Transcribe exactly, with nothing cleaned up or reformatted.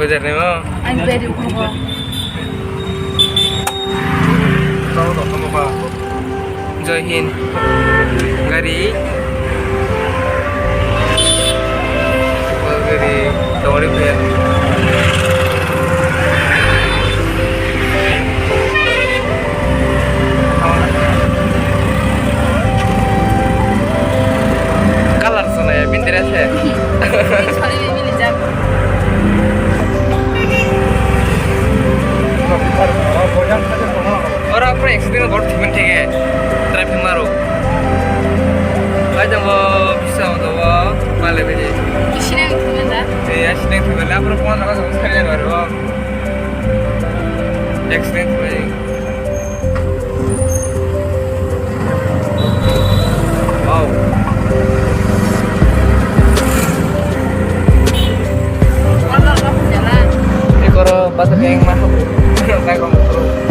Bojar ni mo? Ang beri ukhungo. Joy Hind. Gari. Gari. Tawari phe. Color sana ya, bini dress hai. Sorry, bini jam. Ora pura accident bor thiman thege. Traffic maro. Ai jabo bisa do male bini. Sini thiman da. Eh, ya sini thiman da. Pura pura jaga jaga sekali baru. Accident bai. Wow. Ini koro pasal yang mahal. Baik, Om.